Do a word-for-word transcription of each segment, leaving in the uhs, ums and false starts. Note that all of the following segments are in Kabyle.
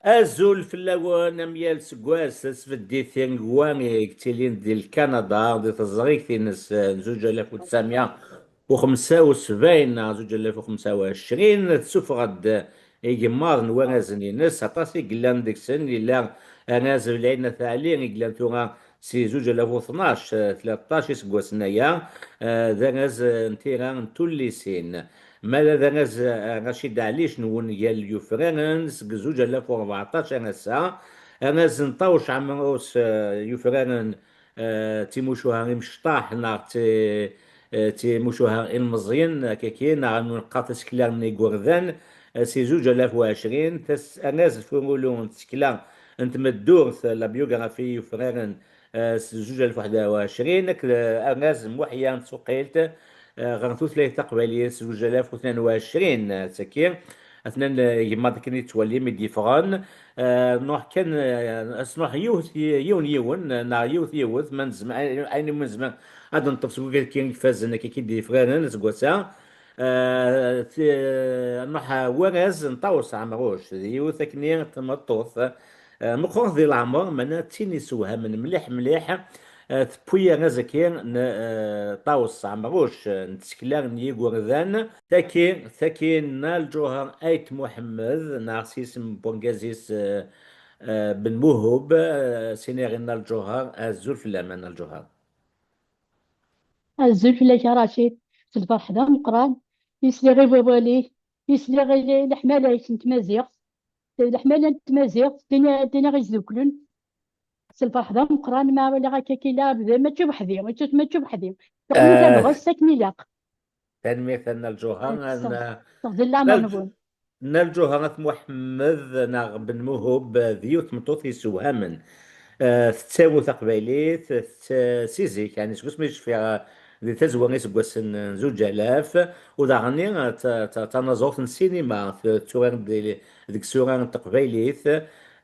Azul fell-awen, am yal seggas, tasbeddit tiregwa i yettilin di Lkanada, di teẓrigt-ines n zuǧ alaf u tesɛemya u xemsa u sebɛin neɣ zuǧ alaf u xemsa u ɛecrin, tessufeɣ-d igemmaḍ n warrazen-ines, aṭas i yellan deg-sen, yella arraz Belɛid n At Ɛli i yellan tura si zuǧ alaf u tnac, eh, tleṭṭac iseggasen aya, eh, d arraz, eh, n tira n tullisin. Ma d arraz, eh, Racid Ɛlic n wungal yufraren seg zuǧ alaf u rbeɛṭac ar ass-a, arraz n Ṭawes Ɛemrus, eh, yufraren, eh, timucuha imecṭaḥ neɣ ti-, eh, timucuha ilmeẓyen, akkaki, neɣ neqqar tasekla n yigerdan, eh, si zuǧ alaf u ɛecrin, tas-, arraz Furulu n tsekla n tmeddurt, la biographie yufraren, eh, s zuǧ alaf u ḥedd u ɛecrin, akked, eh, arraz Muḥya n Tsuqilt, eh, ɣer tutlayt taqbaylit s zuǧ alaf u tnin u ɛecrin, eh, tagi, atnan, eh, yemma akken i tettwalim i d-yeffɣen, eh, nruḥ kan, eh, as nruḥ yiwet, yiwen, yiwen, eh, neɣ yiwet, yiwet, ma nezmer, ayen, ayen umi nezmer ad neṭṭef seg wigad kan ifazen akka i d-yeffɣen seg wass-a, eh, ti-, nruḥ, eh, warraz n Ṭawes Ɛemruc, d yiwet akken i tmeṭṭut, eh, meqqret di leɛmer, meɛna d tin isewhamen mliḥ, mliḥ, eh, tewwi arraz-agi n, eh, Ṭawes Ɛemruc, eh, n tsekla n yigerdan. Tagi, tagi n Nna Lǧuher Ayt Muḥemmed, neɣ s yisem n wurgaz-is, eh, eh, Ben Muhub, eh, s-iniɣ i Nna Lǧuher, azul fell-am a Nna Lǧuher. Azul fell-ak a Racid, s lferḥ d ameqqran, i sliɣ i wawal-ik, i sliɣ i leḥmala-ik n tmaziɣt, leḥmala n tmaziɣt, d tin, d tin i ɣ-isduklen. S lferḥ d ameqqran ma walaɣ akka k-, illa abdel, mačči weḥd-i, mačči, mačči weḥd-i. Teqqim tabɣest akken ilaq. Tanemmirt a Nna Lǧuher. Teɣzel leɛmer-nwen. Nna Lǧuher At Muḥemmed neɣ Ben Muhub, d yiwet tmeṭṭut yessewhamen. Eh, tettaru taqbaylit, tett-, si zik, yani seg wasmi i cfiɣ, eh, di tazwara iseggasen n zuǧ alaf, u daɣen, eh, ta-, ta-, tanaẓurt n ssinima, t-, tetturar di deg isura n teqbaylit,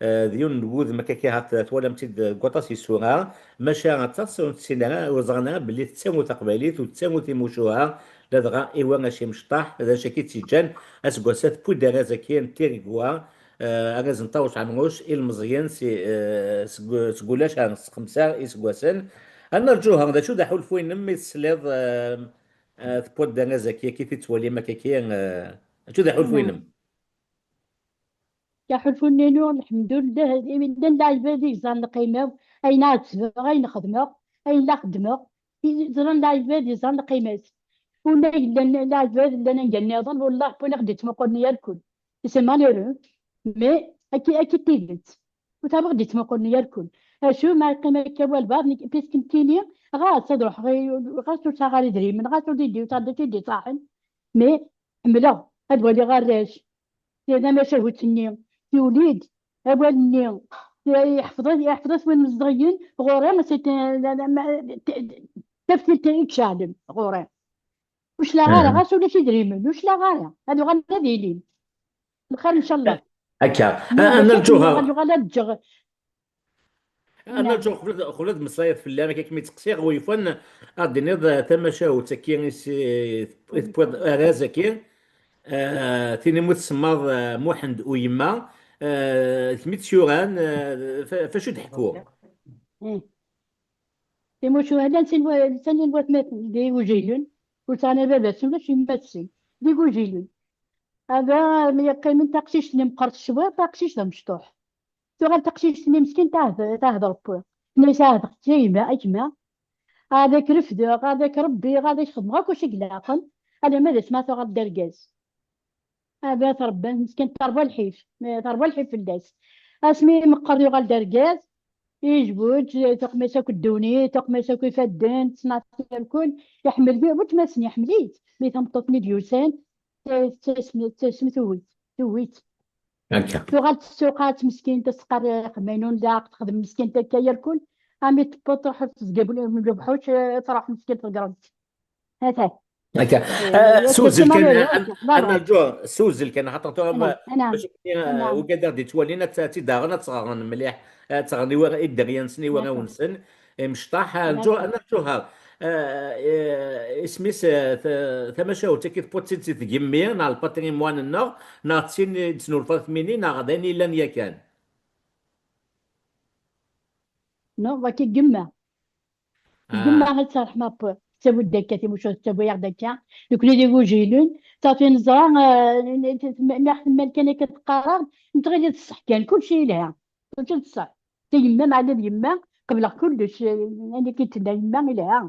eh, d yiwen n wudem akka, ahat twalam-t-id deg waṭas n yisura, maca aṭas ur nessin ara, ur ẓran ara belli tettaru taqbaylit u tettaru timucuha, ladɣa i warrac imecṭaḥ, d acu akka i tt-yeǧǧan aseggas-a tewwi-d arraz-agi n tiregwa, eh, arraz n Ṭawes Ɛemruc, ilmeẓyen si, eh, seg, seg ulac ar s xemsa iseggasen. A Nna Lǧuher, d acu d aḥulfu-inem mi tesliḍ, eh, eh, tewwi-d arraz-agi, akka i t-tettwalim akka, eh, d acu d aḥulfu-inem? Aḥulfu-nni-inu, lḥemdullah, imi llan lɛibad i yeẓran lqima-w, ayen ɛettbeɣ, ayen xedmeɣ, ayen la xeddmeɣ, i ẓran lɛibad yeẓran lqima-s. Ula yellan lɛibad llan anga nniḍen, wellah, win i ɣ-d-ittmuqulen yarkul. C'est malheureux, mais akka, akka d tidet. Ur taweɣ d-ittmuqulen yarkul. Acu ma yeqqim akka walbeɛḍ, nekk, puisque nekkini, ɣas ad ruḥeɣ, ɣas ur sɛiɣ ara idrimen, ɣas ur d-iddi, ur sɛiɣ d acu i d-iṣaḥen, mais ḥemmleɣ ad waliɣ arrac. Tamacahut-nni, yuli-d awal-nni, yeḥfeḍ-, yeḥfeḍ-it win mezdeɣyen ɣur-i, c'est un, taftilt i iceɛlen ɣur-i. Ur claɣ ara, ɣas ulac idrimen, ur claɣ ara. Ad uɣalen ad ilin. Lxir, ncallah. Akka. Nna Lǧuher. Ad uɣal ad ǧǧeɣ. Nna Lǧuher, qbel ad, qbel ad meslayeɣ fell-am, akka kem-id-seqsiɣ, ur yufan ad d-tiniḍ, eh, tamacahut-agi i s-, i tewwiḍ arraz-agi, eh, tin umi tsemmaḍ, eh, Muḥend u yemma, eh, kemm i tt-yuran, eh, f-, f acu d-ḥku? Timucuha llan sin wa-, llan sin n watmaten, d igujilen, ur sɛan ara baba-tsen, ulac yemma-tsen, d igujilen. Ada mi yeqqimen taqcict-nni meqqret cwiṭ, taqcict d amecṭuḥ. Tuɣal taqcict-nni meskint tahd-, tahder n wwiɣ. Tenna-yas: "Ɛehdeɣ-k a yemma, a gma, ad ak-refdeɣ, ad ak-rebbiɣ, ad ak-xedmeɣ akk acu i ilaqen, alamma d asmi ad tuɣal d argaz." Ada terba, meskint terba lḥif, terba lḥif fell-as. Asmi meqqer yuɣal d argaz, yejbuǧ, tuqem-as akk ddunit, tuqem-as akk ifadden, tesnaɛt irkul, iḥemmel weltma-s-nni, iḥemmel-itt, mi tameṭṭut-nni d-yusan, tasem-, tasem tuwit, tuwit. Akka. Tuɣal tessuqat meskint, tesqar xemmaynun laq, texdem meskint akka irkul, ami tewweḍ truḥ tezgab lewḥuc, eh, truḥ meskint tegrent. Atan. Akka. Eh, ah, ssewzel kan, a Nna Lǧuher, ssewzel kan, xaṭer tura ma, bac akken, eh, ugad ad d-ittwalin, ad tt-, ad tt-id-aɣen, ad tt-ɣren mliḥ, ad tt-ɣren i wa-, i dderya-nsen, i warraw-nsen. Imecṭaḥ, a Nna Lǧuher, eh, eh, isem-is, eh, t-, tamacahut-agi tewwiḍ-tt-id si tgemmi, neɣ lpatrimoine-nneɣ, neɣ d tin i d-tesnulfaḍ kemmini, neɣ d ayen yellan yakan? Non, waki gemma. Gemma, ad tt-rḥem Ṛebbi. Tettawi-d akka timucuha, tettawi-aɣ-d akka. Nekkni d igujilen, ṣafi neẓra, eh, n-, n-, n-, mi aɣ-temmal kan akka teqqar-aɣ-d, nettɣil d ṣṣeḥ kan, kulci yelha. Kulci d ṣṣeḥ. Tayemma, meɛna d yemma, qebleɣ kullec, eh, ayen akka i d-tenna yemma, yelha.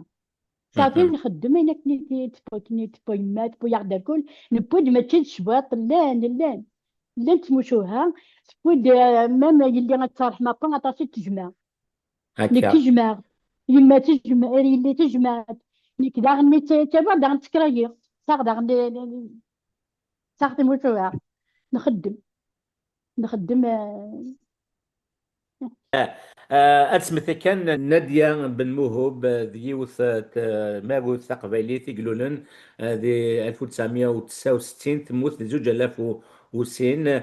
Ṣafi nxeddem ayen akken i t-, tewwi, akken i tewwi yemma, tewwi-aɣ-d alkul, newwi-d mačči d cwiṭ, llan, llan. Llant tmucuha, tewwi-d, eh, même yelli ad tt-rḥem Ṛebbi, aṭas i tejmeɛ. Nekk jmeɛ, yemma tejmeɛ, yelli tejmeɛ. Nekk daɣen mi tt-, ttawiɣ daɣen ttekrayiɣ. Saɣ daɣen, saɣ timucuha. Nxeddem. Nxeddem, eh, Ah, ad smektiɣ kan Nadia Ben Muhub, eh, d yiwet, eh, n tmagut taqbaylit i ilulen, eh, di alef u tesɛemya u tesɛa u settin, temmut di zuǧ alaf u sin, eh,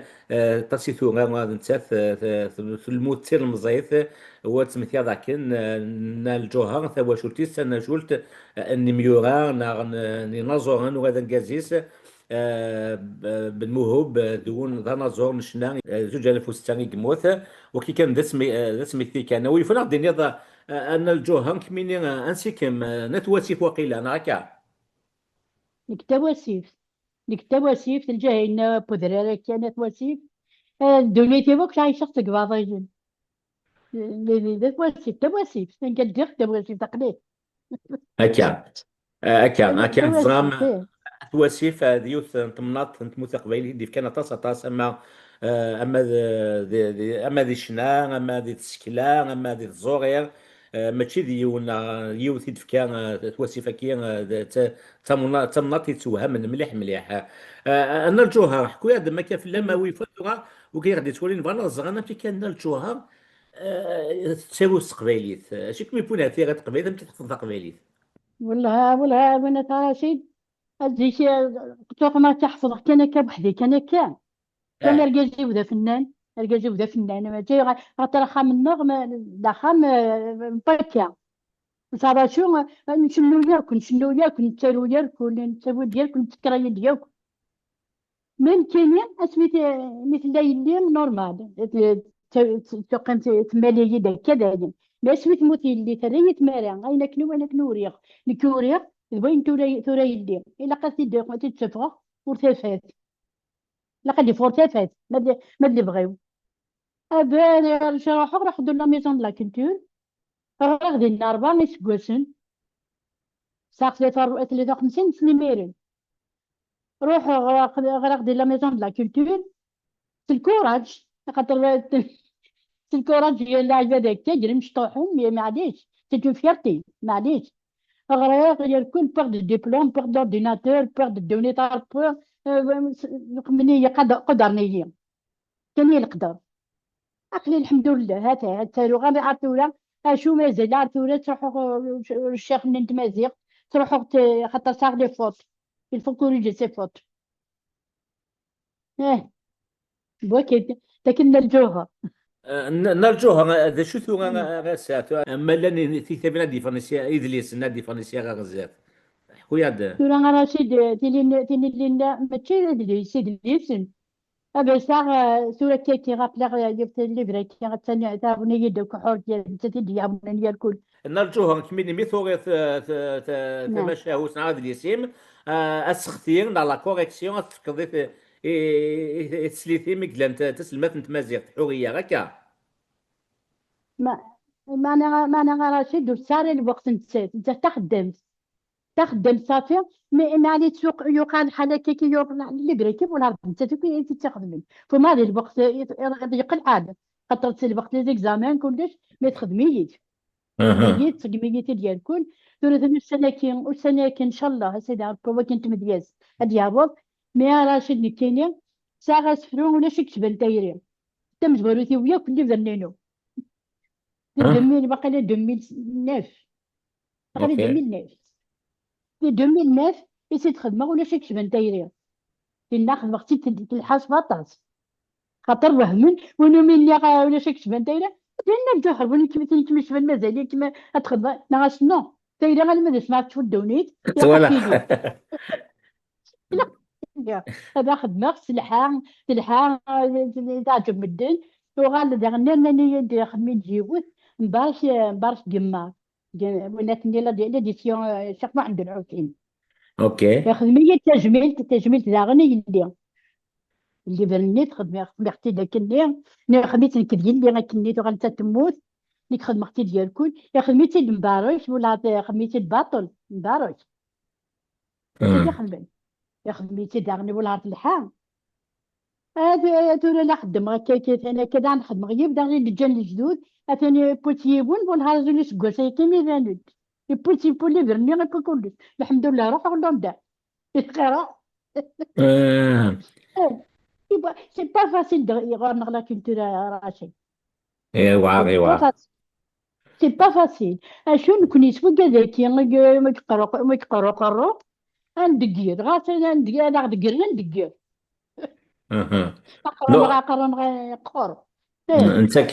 aṭas i tura, eh, d nettat, eh, t-, t-, temmut d tilemẓit, u ad smektiɣ dakken, eh, Nna Lǧuher, tawacult-is d tanacult, eh, n yimyura neɣ n, n yinaẓuren, ula d argaz-is, eh, B-, Ben Muhub, eh, d win d anaẓur n ccna, eh, zuǧ alaf u setta i yemmut, eh, waki kan d asmi-, eh, d asmekti kan. Wi yufan ad ɣ-d-tiniḍ, eh, eh, a Nna Lǧuher, kemmini, eh, ansi-kem, eh, n At Wasif waqila, neɣ akka? Nekk d tawasift. Nekk d tawasift, lǧaha-ina n udrar akka n At Wasif. Eh, ddunit-iw akk ɛiceɣ-tt deg Ibeɛḍiyen. D, d, d At Wasif, d tawasift. Anga ddiɣ d tawasift, aql-i. Akka. Eh, akka, akka, teẓram, At Wasif, eh, d yiwet n temnaḍt n tmurt taqbaylit i d-yefkan aṭas, aṭas, ama, eh, ama d, d, d, ama di ccna, ama di tsekla, ama di tẓuri. Eh, mačči d yiwen, eh, yiwet i d-tefka, eh, At Wasif-agi, eh, d, d, d tamna-, d tamnaḍt yettewhamen mliḥ, mliḥ. Eh, a Nna Lǧuher, ḥku-yaɣ-d ma akka fell-am, a wi yufan tura, wigi i ɣ-d-yettwalin, bɣan ad ẓren amek akka Nna Lǧuher, eh, tettaru s teqbaylit. Acu i kem-yewwin ar tira n teqbaylit, amek i tḥefḍeḍ taqbaylit? Wellah, wellah, a At Racid, zik, eh, tuɣ ma ḥefḍeɣ kan akka weḥd-i, kan akka. Kan argaz-iw d afennan, argaz-iw d afennan, mačči ɣ-, xaṭer axxam-nneɣ, ma, d axxam, eh, n wakka. Nettɛawacu, eh, ncennu yakk, ncennu yakk, nettaru yakk, nettawi-d yakk, nettekrayi-d yakk. Ma nekkini, asmi t-, mi tella yelli, normal, t-, t-, t-, teqqim t-, temmali-yi-d akka dayen. Ma asmi temmut yelli, terra-yi tmara, ayen akken, ayen akken uriɣ. Nekk uriɣ, d wayen tura, tura yelli. Ilaq ad t-id-, ad t-id-ssufɣeɣ, ur tafat. Ilaq ad d-iffeɣ ur tafat, ma d, ma d lebɣi-w. Abeɛd, ruḥeɣ, ruḥeɣ de la maison de la culture. Ɣriɣ dinna rebɛa iseggasen. Sɛiɣ tlata, tlata u xemsin n snin imiren. Ruḥeɣ, ɣriɣ, ɣriɣ di la maison de la culture. S lkuraj, axaṭer s lkuraj, yal lɛibad akka, gren mecṭuḥen, mais maɛlic, c'est une fierté, maɛlic. Ɣriɣ, yerkul, wwiɣ-d diplôme, wwiɣ-d ordinateur, wwiɣ-d ddunit, wwiɣ, eh, qedren-iyi, qad-, qudren-iyi. Kan i leqder. Aql-i, lḥemdullah, ha-t-a, ha ttaruɣ, ar, ar tura, acu mazal, ar tura ttruḥuɣ, eh, ccix-nni n tmaziɣt, ttruḥuɣ t-, xaṭer sɛiɣ les fautes. Il faut corriger ces fautes. Eh, d wakken, d akken Nna Lǧuher. Eh, N-, Nna Lǧuher, eh, d acu tura, eh, ara sɛiɣ tura? Ma llan i-, tiktabin ad d-yeffɣen si, idlisen ad d-yeffɣen si ɣer zdat. Ḥku-yaɣ-d. Tura, a Racid, eh, tilin, tilin, mačči d adlis, idlisen. Abasaɣ, eh, tura akka, akka, aql-aɣ, eh, yiwet n livre akka, attan, eh, tɛawen-iyi-d akk ḥur, nettat i d-iɛawnen yerkul. Nna Lǧuher, kemmini mi turiḍ, eh, t-, t-, tamacahut neɣ adlis-im, eh, asexti neɣ la correction ad t-tefkeḍ i t-, i, i, i teslit-im i yellan t-, taselmadt n tmaziɣt, Ḥuriya, akka? Ma, meɛna, meɛna a Racid ur tesɛi ara lweqt nettat, nettat taxeddamt. Taxeddamt ṣafi, mi, mi ɛni tsuq-, yuqeɛ lḥal akka ki yuɣ libre ki wala nettat akk i tt-ixedmen. Fuma di lweqt i, i, i yeqqel ɛad. Xaṭer s lweqt les examens kullec, mi txedm-iyi-t. Txedm-iyi-t, tṣeggem-iyi-t-id yerkul. Tura tani ussan-agi, ussan-agi, ncallah, a Sidi Ṛebbi, wakken tmedyazt ad yaweḍ. Mi a Racid nekkini, sɛiɣ asefru ulac i yecban tayri. Tamezwarut-iw yakk livre-nni-inu. Di deux mille, waqila deux mille neuf. Waqila deux mille neuf. Di deux mille neuf i tt-id-xedmeɣ, ulac i yecban tayri. Dinna xedmeɣ-tt-id tel-, telḥa s waṭas. Xaṭer wehmen, win umi nniɣ, ah, ulac i yecban tayri, dinna Lǧuher, win i kem-, i kem-yecban mazal-ikem ad txedmeḍ, nniɣ-as non. Tayri alma d asmi ara tecfu ddunit, ilaq ad tili. Ad xedmeɣ, telḥa, telḥa, teɛǧeb medden. Tuɣal daɣen nnan-iyi-d xedmen-d yiwet, Mbarek, eh, Mbarek Gemmar. Ge-, winat-nni la di-, l'édition, eh, Cheikh Mohamed Lḥusin. Ok. Ixdem-iyi-d tajmilt, tajmilt daɣen i yelli. Lliber-nni txedmeɣ, xedmeɣ-t-id akkenni, nniɣ xedmeɣ-t nekk d yelli akkenni, tuɣal nettat temmut, nekk xedmeɣ-t-id yerkul, ixdem-itt-id Mbarek, wala ixdem-itt-id baṭel, Mbarek. Acu i Ah. ixedmen? Ixdem-itt-id daɣen wala telḥa. Ah, tu-, tura la xeddmeɣ akka, akka, atan akka daɣen xedmeɣ yid-s daɣen i d-ǧǧan lejdud, atan yewwi-tt yiwen, bu lḥerz n useggas-agi mi banen-d. Yewwi-tt, yewwi liber-nni, yewwi kullec. Lḥemdullah, ruḥeɣ London. Yettqirreɛ. Ah. Eh, c'est pas, c'est pas facile de, ɣur-neɣ la culture, Rachel. Iwɛer, C'est pas iwɛer. facile. C'est pas facile. Acu nekni s wigad-agi, ma yeqreq, ma yeqreq uqerru, ad ndeggir. Ɣas ad ndeggir, ad aɣ-deggren, ad ndeggir. Aha. Aqerru-nneɣ, aqerru-nneɣ yeqqur. Eh, Nettak,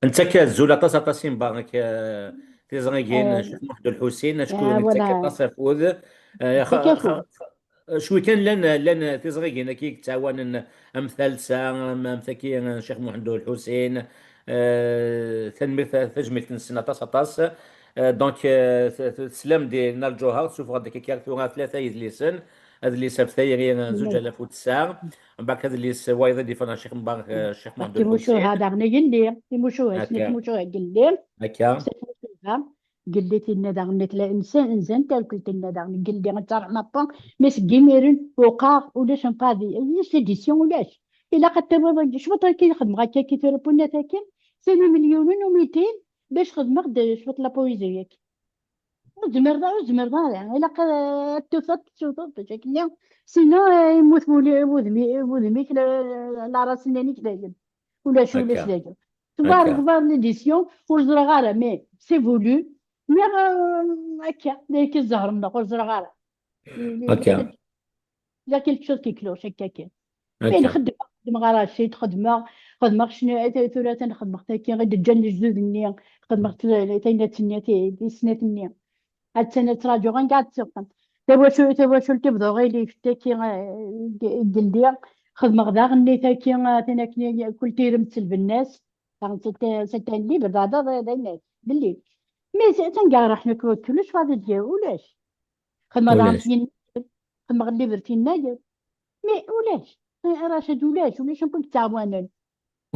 nettak azul aṭas, aṭas i Mbarek, eh, tiẓrigin, eh, Ccix Muḥend Ulḥusin, acku ah, nettak voilà. Aṭas afud. Eh, xa-, Nettak xa-, afud. xa-, cwi kan llan, llan tiẓrigin-agi yettɛawanen am talsa, am, am tagi, eh, Ccix Muḥend Ulḥusin. Eh, tanemmirt, tajmilt-nsen aṭas, aṭas. Eh, donc, eh, t-, t-, teslam-d i Nna Lǧuher, tessufeɣ-d akka kra tura tlata yedlisen. Adlis ɣef tayri, eh, zuǧ alaf u tesɛa. Mbeɛd adlis wayeḍ i d-yeffɣen ɣer Ccix Mbarek, eh, Ccix Muḥend Ulḥusin. Timucuha daɣen i yelli, timucuha, isem Akka. timucuha i yelli, Akka. isem timucuha, gelli tinna daɣen, nzan, nzan tarkelt tinna daɣen, gelli ad terḥem apa, mais seg imiren, uqaɣ, ulac un padi, ulac l'édition, ulac. Ilaq ad tawiḍ, cwiṭ akka i xedmeɣ akka, ki tura punat akka, sin imelyunen u mitin, bac xedmeɣ-d cwiṭ la poésie akka. Ur zmireḍ, ur zmireḍ ara. Ilaq, eh, ad tufiḍ, ad tewteḍ bac akken. Sinon, eh, yemmut wuli-, wudem-, wudem-ik, la, la ras-nni-inek dayen. Ulac, ulac Akka. Dayen. Tbar, Akka. Tbar l'édition, ur ẓriɣ ara, mais c'est voulu. Mais, eh, akka, d ayen i ẓehren, ur ẓriɣ ara. Akka. Il y a quelque chose qui cloche, akka kan. Mais Akka. Nxeddem, xeddmeɣ ara Racid, xeddmeɣ, xeddmeɣ cnu-, tura atan xeddmeɣ tagi, i d-ǧǧan lejdud-nni, xeddmeɣ t-, taynat-nni, ti-, tis snat-nni. Attan ad ttṛaǧuɣ, anga ad tt-iqqen. Tawacu-, tawacult i bḍuɣ ili, tagi, eh, g-, geldi, xeddmeɣ daɣen tagi, eh, tin akken, kul tirmt s lbennas, daɣen c'est un, c'est un livre, d, d, d, d, d, d, belli. Mais c'est, anga raḥen akk, kullec fadil, ulac. Xedmeɣ daɣen Ulac. Yennayer, xedmeɣ llibert Yennayer. Mais ulac. Eh, Racid, ulac, ulac akk i yettɛawanen.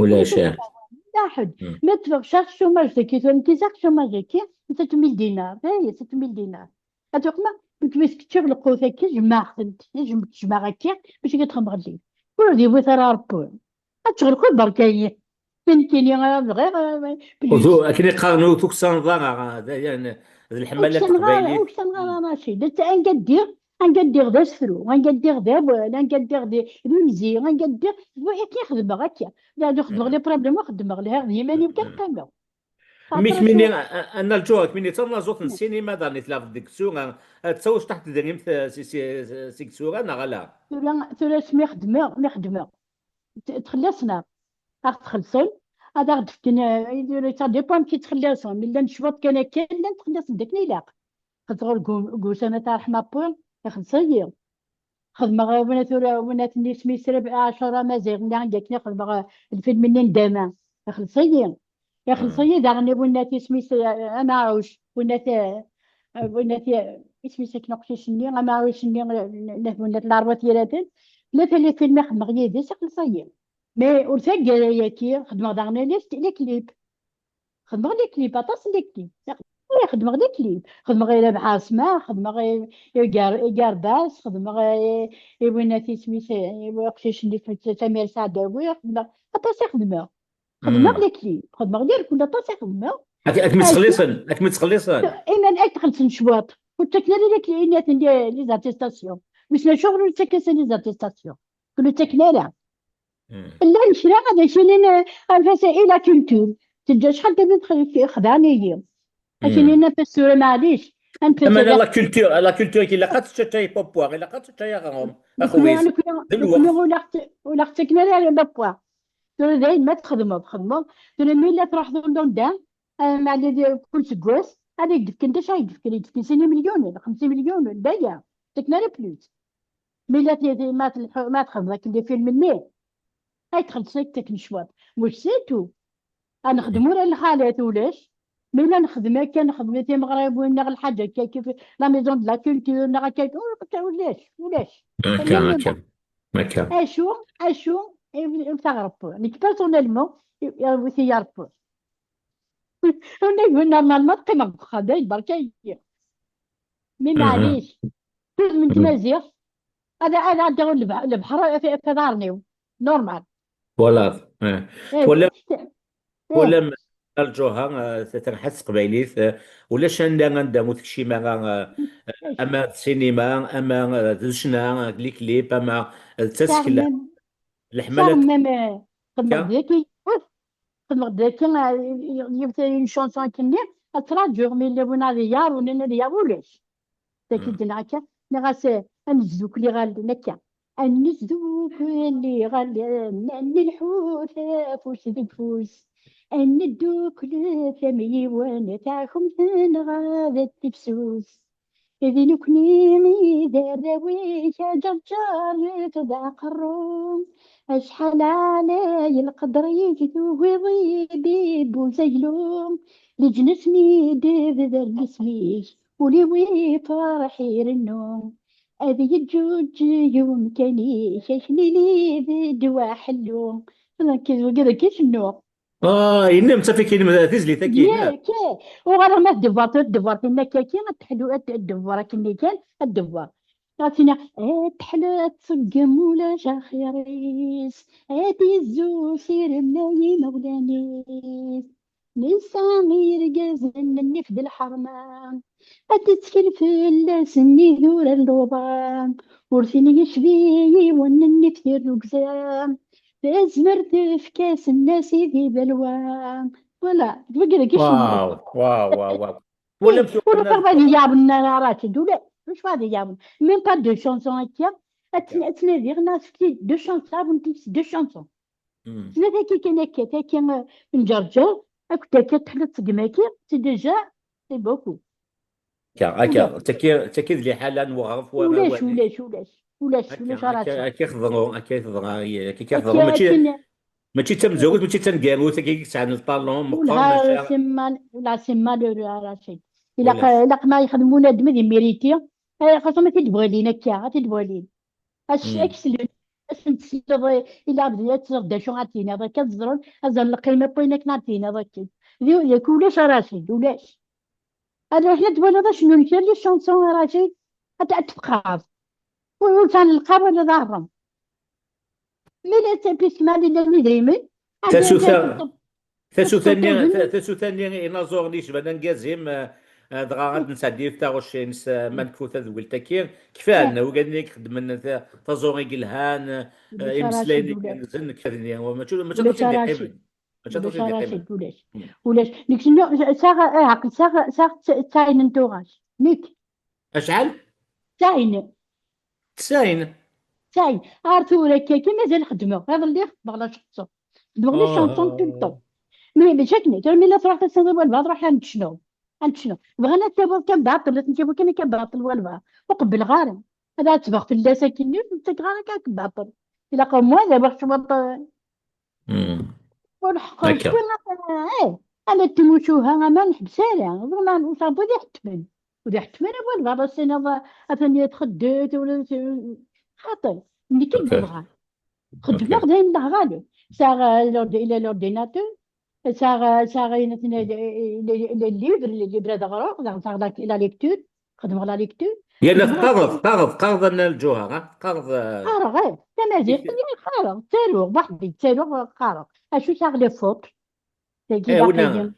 Ulac, Ulac akk i eh. yettɛawanen. D aḥed. Hmm. Ma teffeɣ cherche chômage dagi, tura nekk ẓriɣ chômage-agi, sept mille dinars. Hey, sept mille dinars. Ad tuqma, nekk mi s-keččiɣ lqut-agi, jemɛeɣ-tent. Jem-, jemɛeɣ akka, bac ad xedmeɣ llibert. Ur d-iwit ara Rebbi. Ad tɣelqeḍ berka-yi. Nekkini ara bɣiɣ, eh, Utu, akken i qqaren, ur tuksaneḍ ara, d, d lḥemmala n teqbaylit. Ur tuksaneɣ ara, Racid. Anga ddiɣ, anga ddiɣ d asefru, anga ddiɣ d awal, anga ddiɣ d, d unzi, anga ddiɣ, d wa-, akken i xedmeɣ akka. D, d xedmeɣ les problèmes, xedmeɣ lhiɣ d yiman-iw kan qqimeɣ. Mik mini, a, a, Nna Lǧuher, mini d tanaẓurt n ssinima daɣen i tlaɣeḍ deg tsura, eh, d taweccṭaḥt tedrimt, eh, si, si, si, seg tsura, neɣ ala? Tura, tura s mi xedmeɣ, mi xedmeɣ. T-, txellas-neɣ. Ad ɣ-t-xellṣen, ad aɣ-d-fken, eh, ça dépend amek i ttxellaṣen. Mi llan cwiṭ kan akka, llan ttxellaṣen-d akken ilaq. Xedmeɣ deg u-, deg ussan-a, tarḥem Ṛebbi, ixelleṣ-iyi. Xedmeɣ, eh, win tura, win aten isem-is Rab-, Ɛacur Amaziɣ, nniɣ-ak akken i xedmeɣ, eh, lfilm-nni n Dama, ixelleṣ-iyi. Ixelleṣ-iyi daɣen i win at isem-is, eh, Amaɛuc, win at, eh, win at, eh, isem-is akken uqcic-nni, Amaɛuc-nni, eh, n, n, n at Lɛerba Tiraten. Tlata n lfilm i xedmeɣ yid-s, ixelleṣ-iyi. Mais ur taggara-agi, xedmeɣ daɣen les, les clips. Xedmeɣ les clips, aṭas n les clips. Ih, xedmeɣ les clips. Xedmeɣ i Rabeḥ Ɛasma, xedmeɣ i, i Gar-, i Garbas, xedmeɣ i, i win at isem-is, i uqcic-nni, Samir Saɛdawi, xedmeɣ, aṭas i xedmeɣ. Xedmeɣ les clips, xedmeɣ les clips, aṭas i xedmeɣ. Ad, ad kem-ttxelliṣen, ad kem-ttxelliṣen. Iman ay ttxelliṣen cwiṭ. Ur ttaken ara les clips, les, les attestations. Wissen acuɣer ur ttaken les attestations? Ur ttaken ara. Llan kra ad ak-inin, eh, anef-as i la culture. Teǧǧa acḥal d abrid x-, xedɛen-iyi. Ad ak-inin anef-as tura, maɛlic. Anef-as. Ama la culture, la culture, ilaq ad teččaččay pop, ilaq ad teččaččay aɣrum, a xwis. D lweqt. Ur la ɣ-t-, ur la ɣ-ttaken ara pop. Tura dayen ma txedmeḍ, txedmeḍ. Tura mi la truḥeḍ ur London, eh, maɛli di kul seggas, ad ak-d-fken, d acu ay d-fken? Ay d-fken sin imelyunen, xemsa imelyunen, d aya. Ttaken ara plus. Mi la t-, ma telḥu-, ma txedmeḍ akken di film-nni, ay txelleṣ-ak takken cwiṭ. Mec c'est tout. Ad nexdem ura lxalat ulac. Mi la nexdem akka, nexdem timeɣriwin neɣ lḥaǧa akka, kif la maison de la culture neɣ akka, ur, ulac, ulac. Akka, akka, akka. Acu, acu, i, i taɣerfur. Nekk personnellement, i, i, i taɣerfur. Ur nagi, normalement, qqimeɣ deg uxxam, dayen, berka-yi. Mi maɛlic, tudem n tmaziɣt, ad, ad ɛeddiɣ lebḥ-, lebḥer f, f iḍarren-iw. Normal. Twalaḍ, eh. Eh, twalaḍ, eh. Twalaḍ a Lǧuha, eh, terḥa s teqbaylit, eh, ulac anda, anda ur tekcim ara, eh, ama d sinima, ama, eh, d ccna, eh, d les clips, ama d tasekla. Leḥmala. Saɣ même, eh, xedmeɣ deg-i, xedmeɣ deg-i, eh, yiwet, une chanson akkenni, ad traǧuɣ, mi yella win ad iyaḍ, win ad iyaḍ, ulac. Dagi d-nniɣ akka, nniɣ-as, eh, ad nesdukkel iɣallen akka. Ad nesdukkel iɣallen, ad nelḥu afus deg ufus. Ad nedduklet am yiwen, taxumt-nneɣ ad tefsus. D nekkni i d arraw-ik, a Ǧerǧer d aqerru. Acḥal ɛlay lqedr-ik, tugiḍ-iyi-d i buzaglu. Leǧnas mi d-bder lesmi-k, ul-iw ifreḥ irennu. Ad yeǧǧuǧǧeg umkan-ik, aknili d ddwa ḥellu. Wagi d akka i cennuɣ. Ah, yenna-m, safi, kinem tizlit-agi, yenna. Yak, uɣaleɣ ma tdewwer, tdewwer tinna akka, ad teḥlu, ad tdewwer akken kan, ad tdewwer. Ad tini, ad teḥlu, ad tṣeggem, ulac axir-is, ad izzu s irem n yimawlan-is. Nesɛa irgazen nnif d lḥerma, ad tettkel fell-asen idurar n luḍa, ur ten-yecbi yiwen nnif tirrugza. Tazmert tefka-s nnas i di balwa. Voilà, d wagi dagi i cennuɣ. Waw, waw, waw, waw. Twalam, eh, tura ur ṭṭerḍ ad iyaḍen ara, Racid, ula, ulac ad iyaḍen. Même pas deux chansons akka, ad tn-, ad tnadiɣ, neɣ tefki deux chansons, avant deux chansons. Hmm. Tella tagi kan akka, tagi, eh, n Ǧerǧer, akked tagi teḥliḍ seg Maki, c'est déjà, c'est beaucoup. Akka, akka. Ulac. Tagi, tagi d liḥala n weɣref war awal. Ulac, ulac, ulac. Ulac, akka, ulac ara akka, akka i teḍru, akka i teḍra, akka i teḍru. Akka, mačči, akken, mačči d tamezwarut, mačči d taneggarut, akka i yesɛan le talent meqqer, ula maca. Simmal, ula simmal ur ara shay. Ilaq, ulac. Ilaq ma yexdem unadem ad immiriti, eh, xaṣṣa ma t-id-walin akka, ad t-id-walin. As-, hmm, ad k-slen, ad sen-tesliḍ, eh, ila abdi ad teẓreḍ d acu ad tiniḍ, akka ad ẓren, ad ẓren lqima n wayen akken ad tiniḍ akken. Di, yak ulac ara shay, ulac. Ad ruḥen ad twaliḍ acennu n kra les chansons ara shay, ad, ad tfeqɛeḍ. Ur, ur sɛan lqab wala d aɣrem. Mi la ttapismal llan idrimen, ad tasuta, ad tasuta-nni, tasuta-nni, ta-, tasuta-nni inaẓuren yecban angazim, eh, eh, dɣa ad nesɛeddi taɣect-ines, eh, ma nekfu tadwilt-agi, kfan, eh, wigad-nni i ixeddmen ta-, taẓuri yelhan, eh, ulac ara imeslayen shay, ulac. Igerrzen, kfan-nni, mačči, mačči aṭas i d-iqqimen. Mačči aṭas i d-iqqimen. Ulac ara shay, ulac. Hmm. Ulac. Nekk sennu, saɣ, eh, ɛqel, saɣ, saɣ, saɣ, saɣ, saɣ, saɣ, saɣ, saɣ, saɣ, saɣ, saɣ, Tesɛin. Tesɛin. Ar tura akka, akka mazal xeddmeɣ. Iḍelli xeddmeɣ la chanson. Xeddmeɣ les chansons tout le temps. Mais, mais chaque nuit, tura mi la truḥ tasnat n walbeɛḍ, ruḥ ad neččnu. Ad neččnu. Bɣan ad tawiḍ kan baṭel, ad ten-tawiḍ kan akka baṭel walbeɛḍ. Ur qebbleɣ ara. Ad ɛettbeɣ fell-as akken, ur ttakeɣ ara kan baṭel. Ilaq au moins ad awiɣ cwiṭ, eh, ur ḥeqqeɣ cwiṭ, eh, ala d timucuha, ama neḥbes ara. Ur ma, ur teɛbuḍ iḥettmen. Ur d-iḥettem ara walbeɛḍ, ad s-tiniḍ atan txeddet, ur, xaṭi, nekk i yebɣan. Xeddmeɣ d ayen d aɣrali. Sɛiɣ, eh, l'ordi-, ila l'ordinateur, sɛiɣ, eh, sɛiɣ ayen aten-, eh, le, le livre, le livre ad ɣreɣ, daɣen sɛiɣ la, la lecture, xedmeɣ la lecture. Yerna xedmeɣ teqqareḍ, teqqareḍ, teqqareḍ a Nna Lǧuher, ha? Teqqareḍ, eh, qqareɣ, eh, tamaziɣt, qqareɣ, ttaruɣ, weḥd-i ttaruɣ, qqareɣ. Acu sɛiɣ les fautes? Tagi, eh, wina.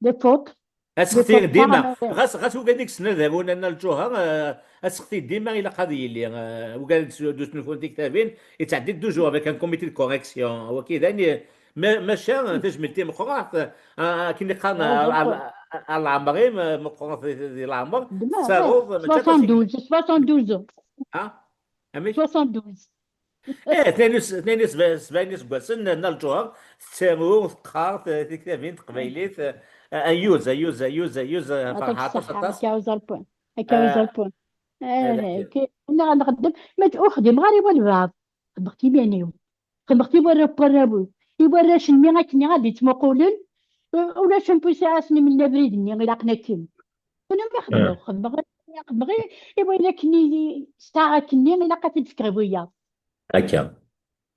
Des fautes. Aseɣti dima, ɣas, ɣas ugadik snadar win a Nna Lǧuher, eh, aseɣti dima ilaq ad yili, eh, ugadik s-, d usnulfu n tektabin, yettɛeddi toujours avec un comité de correction. Waki d ayen, ma-, maca, tajmilt timeqqrant, eh, akken i qqaren, ah, al-, al-, al-, leɛmer-im, eh, meqqrent di, di leɛmer, tettaruḍ, mačči aṭas i soixante-douze, soixante-douze ans. Ha? Amek? Soixante-douze. Eh, tnayen u s-, tnayen u sebɛin iseggasen, Nna Lǧuher tettaru, teqqar, eh, tiktabin n teqbaylit, eh, ayyuz, ayyuz, ayyuz, ayyuz, eh, ferḥeɣ aṭas, aṭas. Akka uẓerpun. Akka uẓerpun. Eh, ok. Nniɣ ad nxeddem, ma ur xdimeɣ ara i walbeɛḍ. Xedmeɣ-t iman-iw. Xedmeɣ-t i warraw n warraw-iw. I warrac-nni akken ad d-ittmuqulen, Ulac ampusiɛ asen imel abrid-nni ilaqen akken. Kunwi xedmeɣ, xedmeɣ, xedmeɣ i, i wayen akken i, sɛiɣ akken-nni, ilaq ad t-id-fkeɣ i wiyaḍ. Akka.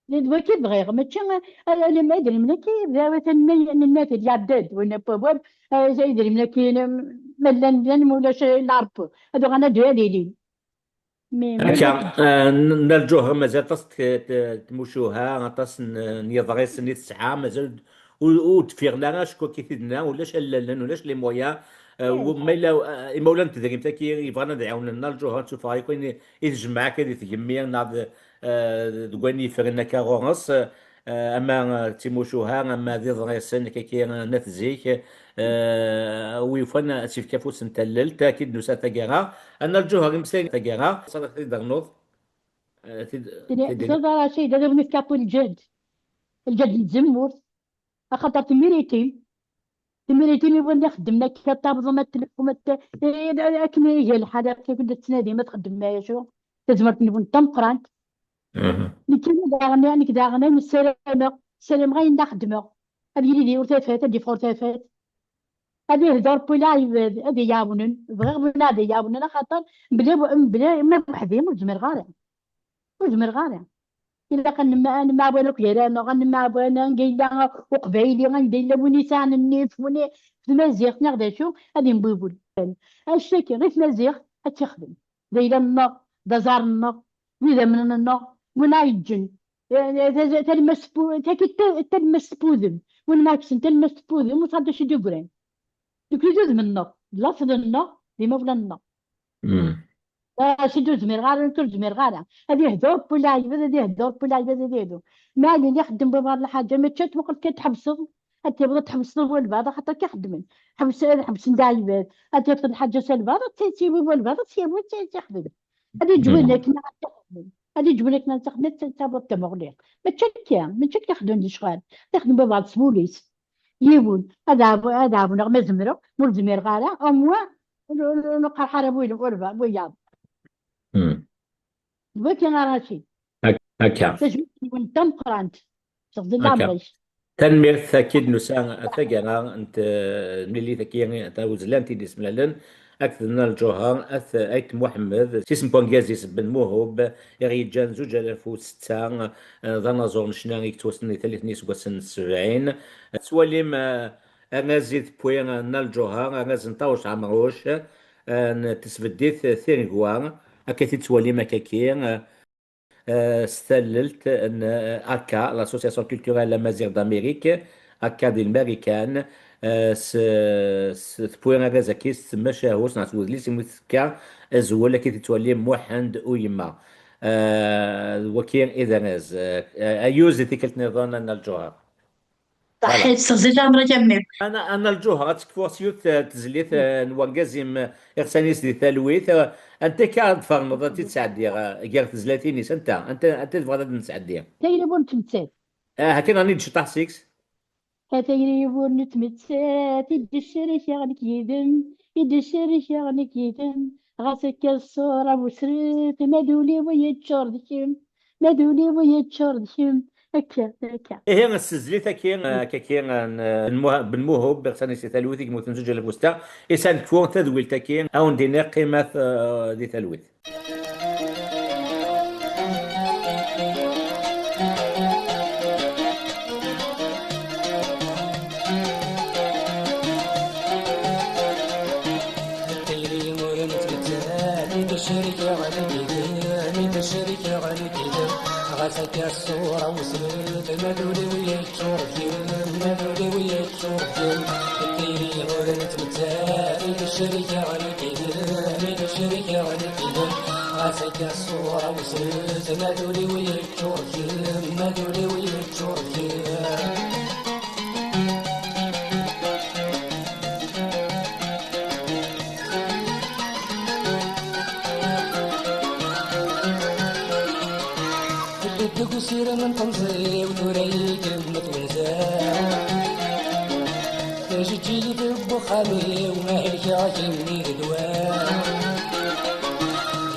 D waki bɣiɣ, mačči a, a, a, idrimen-agi, d awatan ma nenna-t-id iɛedda-d, win n wawal, a, idrimen-agi, ma llan, llan, ma ulac, la Rebbi. Ad uɣalen ad, ad ilin. Mi, mi akka, eh, n-, Nna Lǧuher, mazal aṭas n t-, t-, tmucuha, aṭas n, n yiḍrisen i tesɛa, mazal ur, ur d-ffiɣen ara acku akka i t-id-nna, ulac allalen, ulac les moyens, eh, u-, ma yella, eh, imawlan n tedrimt-agi yebɣan ad ɛiwnen Nna Lǧuher, ad tt-ufeɣ akk ayen i, i tejmeɛ akka di tgemmi, neɣ d, eh, deg wayen yeffren akka ɣur-s, eh, ama, eh, d timucuha, ama d iḍrisen, akka, akka, n at zik, eh, wi yufan ad s-yefk afus n tallelt, akka i d-nusa taggara. Nna Lǧuher, imeslayen taggara, ṣalat i d-ternuḍ, eh, tid-, Tili, tidri. Tili, Racid, ad awen-yefk Ṛebbi lǧehd. Lǧehd n tzemmurt. Axaṭer temiritim. Temiritim i wanda xeddmen akka, ṭṭabḍen, ad tlexxum, ad t-, eh, akken iga lḥal, akka i la tettnadim ad txeddmem, acu? Tazmert-nwen d tameqqrant. Mhm. Nekkini daɣen, nekk daɣen, ayen ssarameɣ, ssarameɣ ayen la xeddmeɣ. Ad yili di ur tafat, ad yeffeɣ ur tafat. Ad ihder Ṛebbi lɛibad, ad iyi-ɛawnen. Bɣiɣ win ad iyi-ɛawnen, axaṭer mebla, mebla, ma weḥd-i ur zmireɣ ara. Ur zmireɣ ara. Ilaq ad nemma-, ad nemɛawan akk gar-aneɣ, ad nemɛawan anga yella uqbayli, anda yella win yesɛan nnif, win i, d tmaziɣt neɣ d acu, ad imbibul. Acu-agi, i tmaziɣt ad tt-ixdem. D ayla-nneɣ, d aẓar-nneɣ, d idammen-nneɣ, win ara yeǧǧen, eh, eh, ta-, ta-, talemmast n pu-, taki ta-, talemmast n wudem, win ma yekksen talemmast n wudem, ur tɛeddac i d-yeggran. Nekni d udem-nneɣ, d laṣel-nneɣ, d imawlan-nneɣ. Mm. Ah, sidi ur zmireɣ ara, nekk ur zmireɣ ara. Ad ihdu Ṛebbi lɛibad, ad ihdu Ṛebbi lɛibad, ad ihdu. Ma yella ixeddem baba ɣer lḥaǧa, mačči ad tmuqel kan tḥebseḍ, ad tiweḍ ad tḥebseḍ walbeɛḍ, axaṭer akka xeddmen. Ḥebs-, ad ḥebsen lɛibad, ad tafeḍ lḥaǧa s albeɛḍ, ad tt-, tiwi walbeɛḍ, ad tt-yawi, ad tt-, ad tt-ixdem. Ad iǧwen akken ad tt-ixdem. Ad iǧwen akken ad tt-ixdem, ad tt-, taweḍ tamuɣli. Mačči akka, mačči akka xeddmen di ccɣal. Ixdem baba s wul-is. Yiwen, ad ɛaw-, ad ɛawneɣ ma zemreɣ, ma ur zmireɣ ara, au moins, ur, ur, ur neqqerḥ ara wi-, wi-, wiyaḍ. Hmm. D wagi ara aci. Ak-, akka. Tajmilt-nwen d tameqqrant. Seɣzil akka. Leɛmer-ik. Tanemmirt, akid nusa taggara n t-, tmlilit-agi tawezlant i d-isemlalen akked Nna Lǧuher at Ayt Muḥemmed, s isem n urgaz-is Ben Muhub, i ɣ-yeǧǧan zuǧ alaf u setta, eh, d anaẓur n ccna i yettwassnen di tallit n yiseggasen n sebɛin. Tettwalim, eh, arnaz i tewwi, eh, Nna Lǧuher, arnaz n Ṭawes Ɛemruc, eh, n tesbeddit Tiregwa, akka i t-tettwalim akkaki, eh, eh, s tallelt n, eh, aka, l'Association Culturelle Amazigh d'Amérique, aka di Lmarikan, eh, s, s tewwi arraz-agi s tmacahut neɣ s wedlis imi tefka azwel, akka i t-tettwalim, Muḥend u yemma. Eh, d waki i d arraz. Eh, ayyuz di tikkelt niḍen a Nna Lǧuher. Voilà. Ṣaḥit, seɣzil leɛmer-ik a mmi. Ana, a Nna Lǧuher, ad tekfuɣ s yiwet, eh, tezlit, eh, n urgaz-im, eh, iɣsan-is di talwit. Eh, anta akka ad tferneḍ, ad tt-id-sɛeddiɣ, eh, gar tezlatin-is? Anta, anta, anta tebɣiḍ ad d-nesɛeddi? Tayri ur nettmettat. Ah, akken rni-d ciṭṭaḥ seg-s. A tayri ur nettmettat, i d-cerrkeɣ nekk yid-m, i d-cerrkeɣ nekk yid-m, ɣas akka ṣṣura wesret, ma d ul-iw yeččur d kemm. Ma d ul-iw yeččur d kemm, akka, akka. Ihi, s tezlit-agi, eh, akkagi, eh, n, n Muha-, Ben Muhub, iɣsan-is di talwit i yemmuten zuǧ alaf u setta, i s-ad nekfu tadwilt-agi, a wen-d-iniɣ qqimet, eh, di talwit. Tayri ur nettmettat, i d-cerrkeɣ nekk yid-m, i d-cerrkeɣ nekk yid-m. Ɣas akka ṣṣura wesret, ma d ul-iw yeččur d kemm, ma d ul-iw yeččur d kemm. Tayri ur nettmettat, i d-cerrkeɣ nekk yid-m, i d-cerrkeɣ nekk yid-m. Ɣas akka ṣṣura wesret, ma d ul-iw yeččur d kemm, ma d ul-iw yeččur d kemm. Teddiḍ deg usirem n temẓi-w, tura-yi-d twenza. Tajeǧǧigt n uxxam-iw, ma helkeɣ kemmi d ddwa.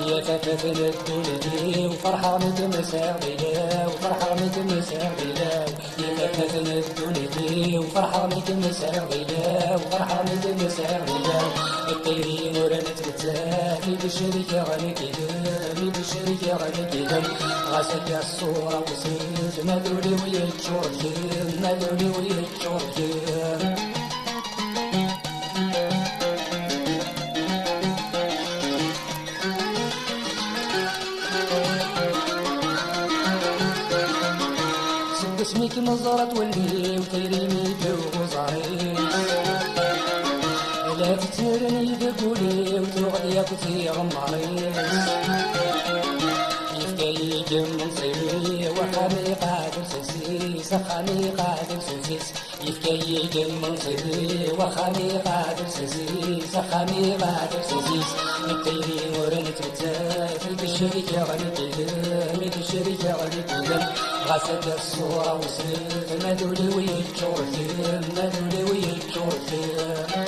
Ya tafat n ddunit-iw, ferḥeɣ mi kem-sɛiɣ d ayla-w, ferḥeɣ mi kem-sɛiɣ d ayla-w. Atan ddunit-iw, ferḥeɣ mi kem-sɛiɣ d ilaw, ferḥeɣ mi kem-sɛiɣ d ilaw. Ṭṭir-iw ur nettmettat, mi d-cerkeɣ nekk d-m, mi d-cerkeɣ nekk d-m. Ɣas akka ṣṣura wesset, ma d ul-iw yeččur d-m, ma d ul-iw yeččur d-m. Seg wasmi kem-ẓrat wallen-iw, tayri-m iduɣ uẓar-is. La tettnerni deg wul-iw, tuɣ-d yakk tiɣemmar-is. Yefka-yi-d imenṣi-iw, axxam iqeɛɛed lsas-is, axxam iqeɛɛed lsas-is. Yefka-yi-d imenṣi-iw, axxam iqeɛɛed lsas-is, axxam iqeɛɛed lsas-is. Nettayri ur nettmettat, mi d-cerkeɣ nekk d-m, mi d-cerkeɣ nekk d-m. Ɣas akka ṣṣura wesset, ma d ul-iw yeččur d-m, ma d ul-iw yeččur d-m.